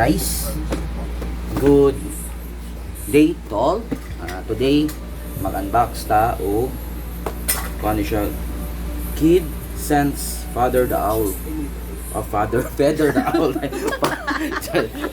Guys, good day to all. Today, mag-unbox ta o kung ano siya, Kid Sense Father the Owl. Oh, father, feather the owl.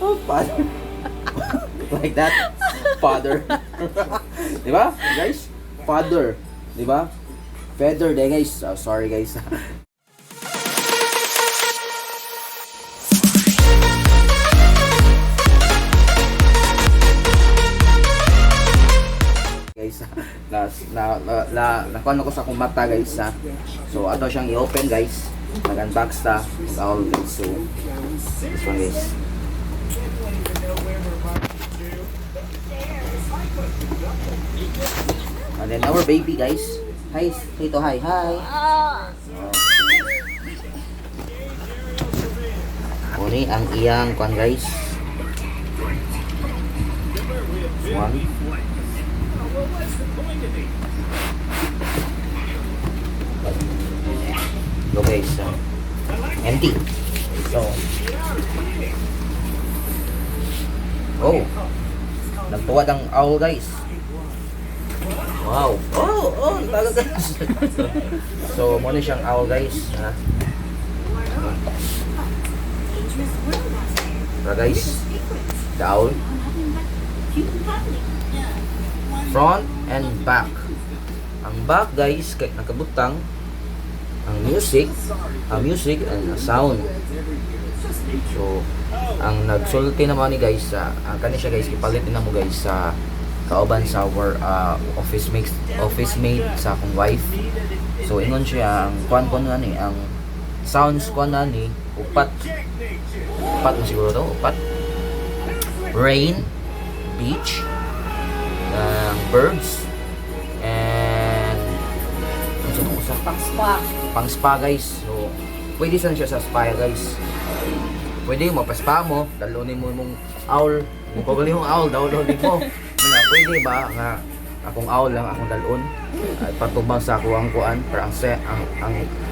Oh, father. Like that. Father. Di ba, guys? Father. Di ba? Feather day, guys. Oh, sorry, guys. Guys, na na na, na nakuha ko sa akong mata, guys, ha. So ato siyang i-open, guys. Nag-unbox ta og owl, guys. So this one, guys. And then our baby, guys. Hi, say to hi, hi. Oh. Uni ang iyang kuan, guys. One. Go, guys. So, empty. So, oh. Nagtuwad ang owl, guys. Wow. Oh, taga, guys. So, mo ni siyang owl, guys. Ha? Tara, guys. The owl. Front and back. Ang back, guys, kay nakabutang ang music and ang sound. So, ang nagsulti naman ni guys sa ang kani siya, guys, ipalit na mo, guys, sa kauban sa our office mate sa akong wife. So ingon siya ang kuan ko na ni ang sounds ko na ni upat. Upat na siguro to, upat. Rain, beach, ang birds, and ano sa itong usa? Pang spa. Pang spa, guys. So pwede san siya sa spa, guys. Pwede mo pa-spa mo, dalunin mo imong owl. Kung pagaling mong owl, dalunin mo. Nga pwede ba nga akong owl lang akong dalon at patubang sa ako ang kuan para ang se ang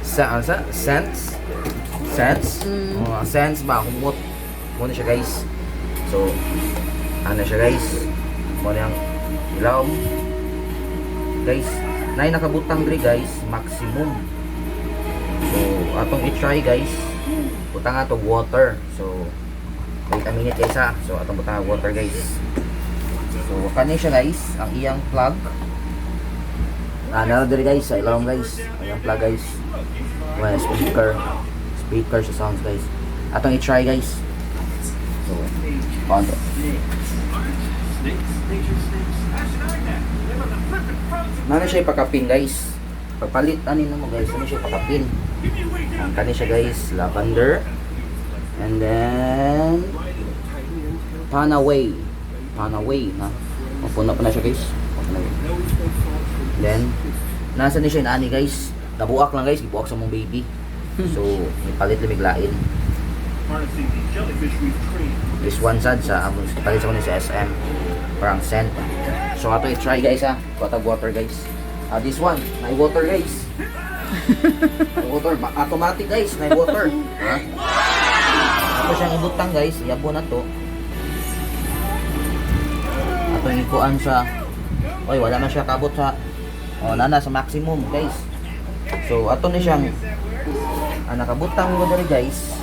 sa ang sa sense sense. Oh, ang sense ba humot mo na siya, guys. So ano siya, guys, mo na ang ilawom, guys, nay nakabutang diri, guys, maximum. So atong i-try, guys, butang ato water. So wait a minute, guys, ha. So atong butang water, guys. So kani siya, guys, ang iyang plug. Ah, na diri, guys, sa ilawom, guys, ang iyang plug, guys. Well, speaker speaker sa sounds, guys. Atong i-try, guys. So konti. Nana siya ipakapin, guys. Pagpalit ani na mo, guys, ano siya ipakapin. Ang kani siya, guys, lavender. And then Panaway. Panaway, ha. Mapuno pa na siya, guys. Mapuno na. Then nasa ni siya inaani, guys. Nabuak lang, guys, gibuak sa mong baby. So, ipalit lamig lain. This one sad sa amon palit sa kuno sa SM. Parang scent. So ato i-try, guys, ha. Kuha water, guys. Ah, this one, may water, guys. May water, automatic, guys, may water. Ha? Ato siyang ibutang, guys, iyabo na to. Ato ikuan sa. Oy, wala man siya kabot sa. Oh, nana sa maximum, guys. So ato ni siyang nakabutang mo diri, guys.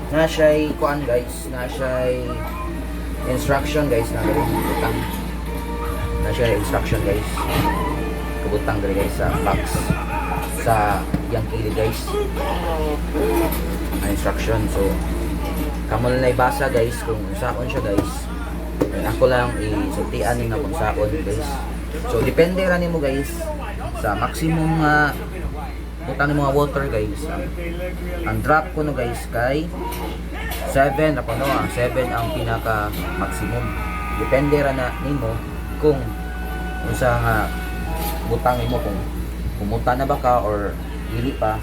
Na siya'y kuan, guys, na siya'y instruction, guys, na diri butang. Na siya instruction, guys. Kabutang diri, guys, sa box sa yang kilid, guys. Ang instruction. So kamo na ibasa, guys, kung unsaon siya, guys. Eh, ako lang isultian ni na kung saon, guys. So depende ra nimo, guys, sa maximum nga butang nimo nga water, guys. Ang drop ko no, guys, kay 7 ako no, ang 7 ang pinaka maximum. Depende ra na nimo kung unsa nga butang nimo, kung pumunta na ba ka or dili pa,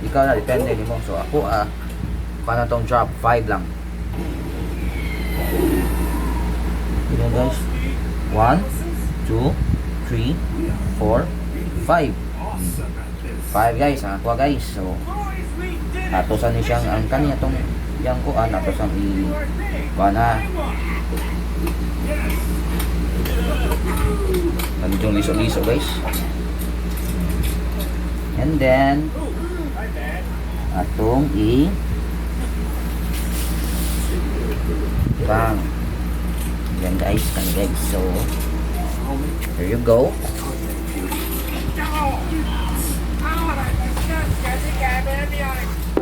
ikaw na, depende nimo. So ako, para tong drop 5 lang. Yun, guys, 1, 2, 3, 4, 5. 5, guys, ang aqua, guys. So ato sa ni siyang ang kaniya tong Yang kuan ato sang i kuan ha. Nandito yung liso-liso, guys. And then atong i bang. Yan guys, kani guys. So here you go.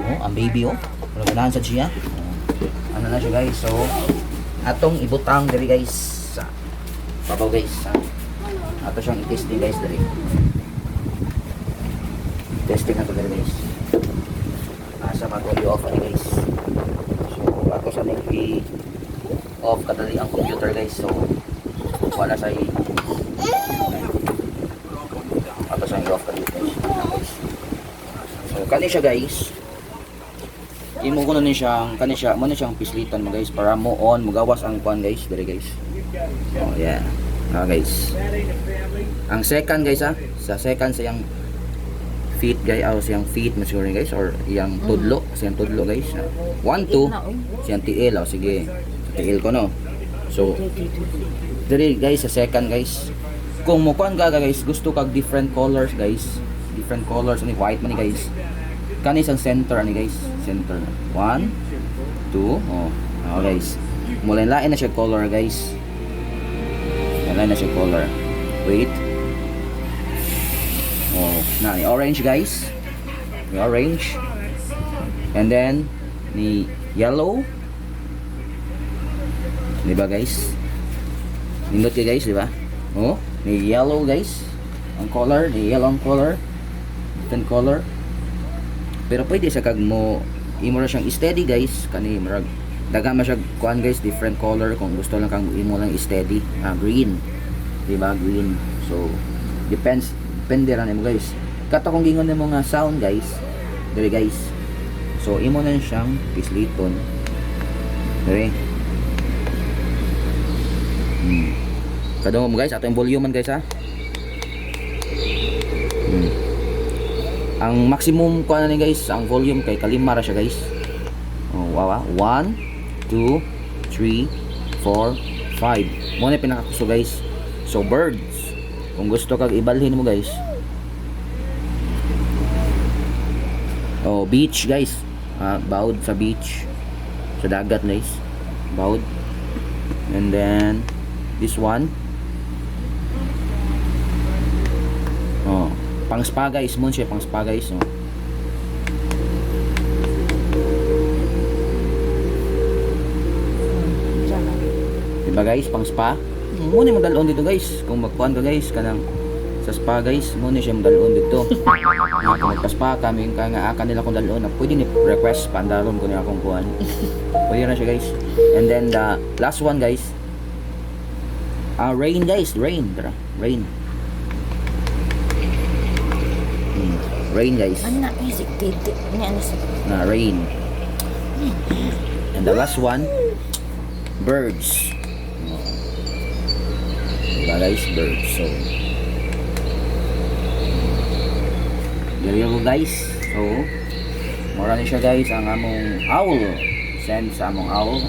Oh, ang baby oh. Wala ganahan sa siya. Oh. Ano na siya, guys. So atong ibutang diri, guys, sa babaw, guys. Ato siyang i-testing, guys, diri. Testing nato diri, guys. Asa mag audio off ani, guys. So ako sa ning i off kadali ang computer, guys. So wala sa i ato siyang i-off kadali, guys. So kani siya, guys. Imo ko na ni siyang kani siya mo na siyang pislitan mo, guys, para mo on mugawas ang kuan, guys, diri, guys. Oh yeah. Ah, guys. Ang second, guys, ah, sa second sa iyang feet, guys, aw siyang feet mo siguro, guys, or iyang tudlo, siyang tudlo, guys. One, two, siyang tiil, oh, sige. Sa tiil ko no. So diri, guys, sa second, guys. Kung mo kuan ka, guys, gusto kag different colors, guys. Different colors ani, white man ni, guys. Kani isang center ani, guys, center. One, two, oh. Oh, guys. Mulain lain na siya color, guys. Lain na siya color. Wait. Oh, na ni orange, guys. Ni orange. And then ni yellow. Di ba, guys? Nindot kay, guys, di ba? Oh, ni yellow, guys. Ang color, ni yellow ang color. Different color. Pero pwede sa kag mo imo ra siyang steady, guys, kani murag daga man siya kuan, guys, different color kung gusto lang kang imo lang steady, ah, green. Di ba? Green. So depends, depende ra nimo, guys. Kato kung gingon nimo nga sound, guys. Diri, guys. So imo na siyang pisliton. Diri. Kadungog mo, guys, ato yung volume man, guys, ha. Ang maximum ko ano ni, guys, ang volume kay kalima ra siya, guys. Oh, wow, ah. 1 2 3 4 5. Mo na pinakakuso, guys. So birds. Kung gusto kag ibalhin mo, guys. Oh, beach, guys. Ah, bawd sa beach. Sa dagat, guys. Bawd. And then this one. Oh, pang spa, guys, mo siya pang spa, guys, oh. Diba, guys, pang spa? Mo ni madalon dito, guys. Kung magkuan ka, guys, kanang sa spa, guys, mo ni siya madalon dito. Nga, kung magpa-spa kami ka nga aka nila kung dalon na pwede ni request pandaron ko niya akong kuan. Pwede na siya, guys. And then the last one, guys. Ah, rain, guys, rain, tara, rain. Rain, guys. Ano na music dito? Ano ano sa Na rain. And the last one, birds. Diba, guys, birds. So, there you go, guys. So, mura ni siya, guys, ang among owl. Send sa among owl.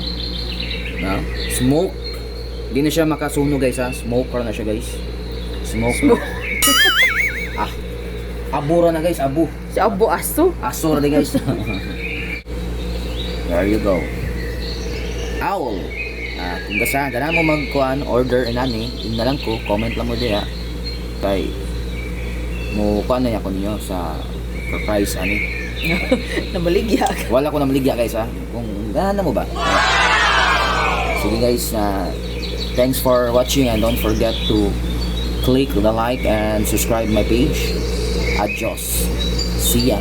Na, smoke. Di na siya makasunog, guys, ha. Smoke ra na siya, guys. Smoke. Ah. Abo ra na, guys, abo. Si Abo Aso? Aso ra di, guys. There you go. Owl. Ah, kung gasa gana mo magkuan order inani, in na lang ko, comment lang mo diha. Kay mo kuan na ko ninyo sa price ani. Namaligya ka. Wala ko namaligya, guys, ha. Kung gana mo ba. Sige guys, thanks for watching and don't forget to click the like and subscribe my page. Adios. See ya.